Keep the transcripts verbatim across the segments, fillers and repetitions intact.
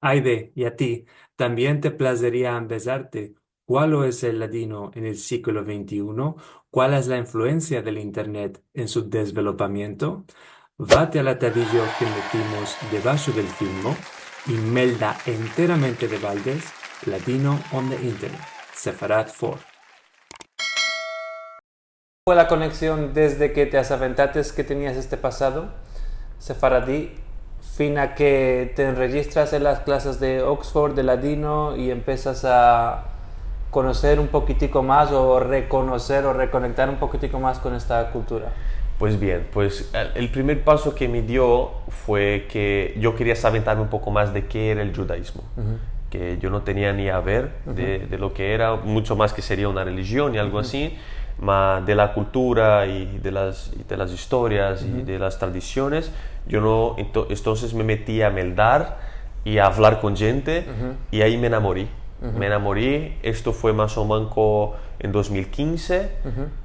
Ayde, i a ti, tambien te plazeria ambezarte kualo es el ladino en el siglo vente i uno? Kual es la influensia del Internet en su desvelopamiento? Vate al atadijo ke metimos debasho del filmo i melda enteramente de baldes Ladino on the Internet, Sefarad for. Fue la koneksion desde ke te asaventates ke tenias este pasado sefaradi, fina ke te enrejistras en las klases de Oxford de ladino i empesas a konoser un pokitiko mas o rekonoser o rekonektar un pokitiko mas kon esta kultura? Pues bien, pues el, el primer paso ke me dio fue ke yo keria asaventarme un poko mas de ke era el djudaizmo, ke yo no tenia ni a ver de, de lo ke era, muncho mas ke seria una relijion i algo asi, ma de la kultura i de las, i de las istorias i de las tradisiones, yo no, ento-, entonses me meti a meldar i a avlar kon djente i ayi me enamori. Me enamori, esto fue mas o manko en dos mil kinze.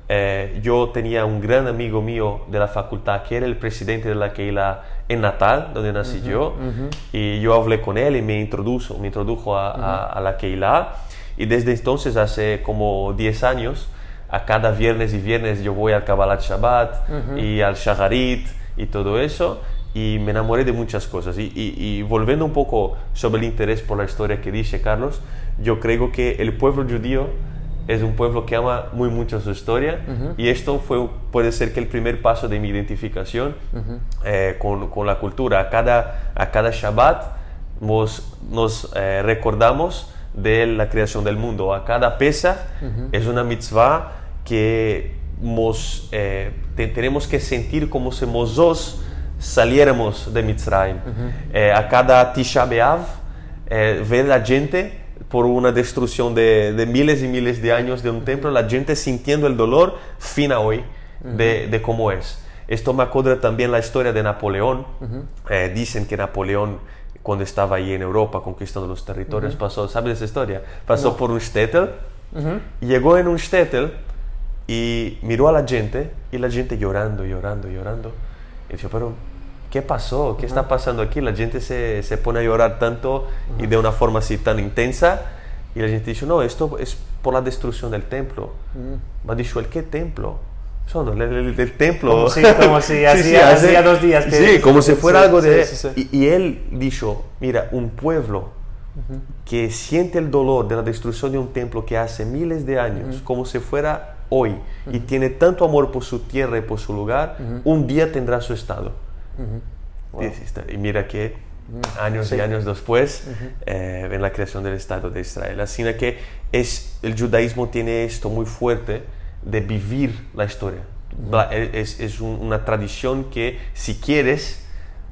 Eh, yo tenia un gran amigo mio de la fakultad ke era el presidente de la Keilah en Natal, donde nasi yo, i yo avle kon el i me introduso, me introdujo a, a, a la Keilah. I desde entonses, ase komo diez anyos, a kada viernes i viernes yo vo al Kabbalat Shabat i al Shaharit i todo eso, i me enamori de munchas kozas. I, i, i volviendo un poko sovre el interes por la istoria ke dishe, Carlos, yo kreo ke el puevlo djudio es un puevlo ke ama muy muncho su istoria, i esto fue, puede ser ke el primer paso de mi identifikasion, eh, kon, kon la kultura. A kada, a kada Shabat mos, nos, eh, rekordamos de la kreasion del mundo. A kada Pesah es una mitzvah ke mos, eh, te-, tenemos ke sentir komo si mozotros salieramos de Mitzrayim. Eh, a kada Tisha B'Av, eh, ver la djente por una destruksion de, de miles i miles de anyos de un templo, la djente sintiendo el dolor fin a oy de, de komo es. Esto me akodra tambien la istoria de Napoleon. Eh, disen ke Napoleon, kuando estava ayi en Europa konkistando los territorios, paso, saves esa istoria? Paso por un shtetl, yego en un shtetl i miro a la djente, i la djente yorando, yorando, yorando. I disho, "Pero, ke paso? Ke esta pasando aki?" La djente se, se pone a yorar tanto i de una forma asi tan intensa. I la djente disho, "No, esto es por la destruksion del templo." Ma disho el, "Ke templo?" "Eso no, el, el, el templo." Komo si, komo si asia, asia dos dias ke... Si, komo si fuera algo de... Si, si, si. I, i el disho, "Mira, un puevlo ke siente el dolor de la destruksion de un templo ke ase miles de anyos, komo si fuera oy, i tiene tanto amor por su tierra i por su lugar, un dia tendra su estado." Wow. I, i mira ke anyos i anyos despues, eh, en la kreasion del Estado de Israel. Asina ke es, el djudaizmo tiene esto muy fuerte de bivir la istoria. La, es, es un, una tradision ke, si keres,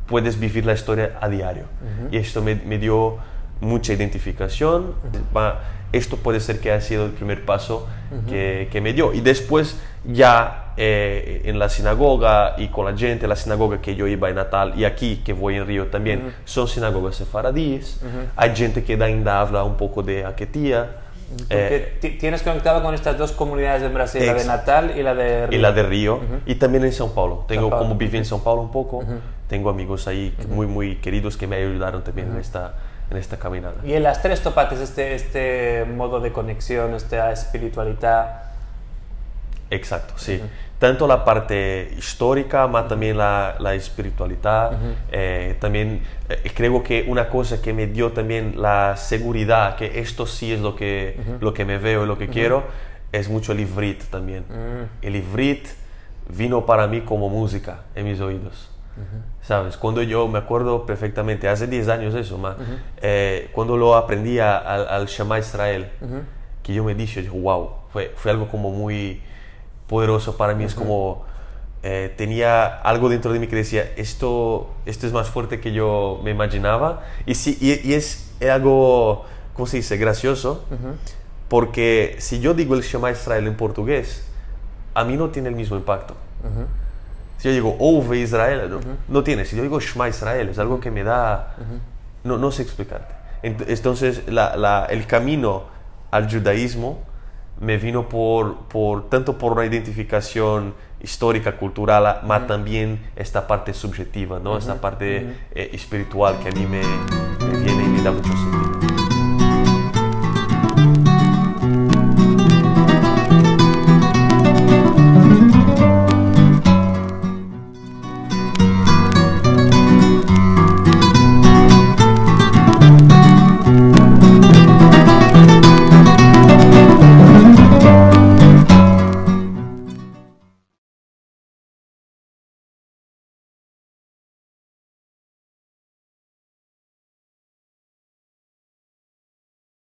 puedes bivir la istoria a diario. I esto me, me dio muncha identifikasion. Ma, esto puede ser ke ha sido el primer paso ke, ke me dio. I despues ya, eh, en la sinagoga i kon la djente, la sinagoga ke yo iva en Natal i aki ke vo en Rio tambien, son sinagogas sefaradies. Ay djente ke ainda avla un poko de aketia. Porke ti-, tienes konektado kon estas dos komunidades en Brazil, la de Natal i la de Rio. I la de Rio. I tambien en Sao Paulo. Tengo, komo bivi en Sao Paulo un poko, tengo amigos ayi muy, muy keridos ke me ayudaron tambien en esta, en esta kaminada. I en las tres topates este, este modo de koneksion, esta espiritualidad. Eksakto, si. Tanto la parte istorika, ma tambien la, la espiritualidad. Eh, tambien, eh, kreo ke una koza ke me dio tambien la seguridad, ke esto si es lo ke, lo ke me veo i lo ke kero, es muncho el ivrit tambien. El ivrit vino para mi komo muzika en mis oidos. Saves? Kuando yo, me akodro perfektamente, ase diez anyos eso, ma, eh, kuando lo aprendi a, al, al Shema Israel, ke yo me dishe, yo, wow, fue, fue algo komo muy poderozo para mi. Es komo, eh, tenia algo dentro de mi ke dizia, "Esto, esto es mas fuerte ke yo me imaginava." I si, i, i es algo, komo se dize? Gratiozo, porke si yo digo el Shema Israel en portugues, a mi no tiene el mizmo impakto. Si yo digo, "Ouve Israel", no, no tiene. Si yo digo, "Shema Israel", es algo ke me da, no, no se eksplikarte. Ent-, entonses, la, la, el kamino al djudaizmo me vino por, por, tanto por una identifikasion istorika, kultural, ma tambien esta parte subjetiva, no? Esta parte, eh, espiritual ke a mi me, me tiene en vida muchos sentidos.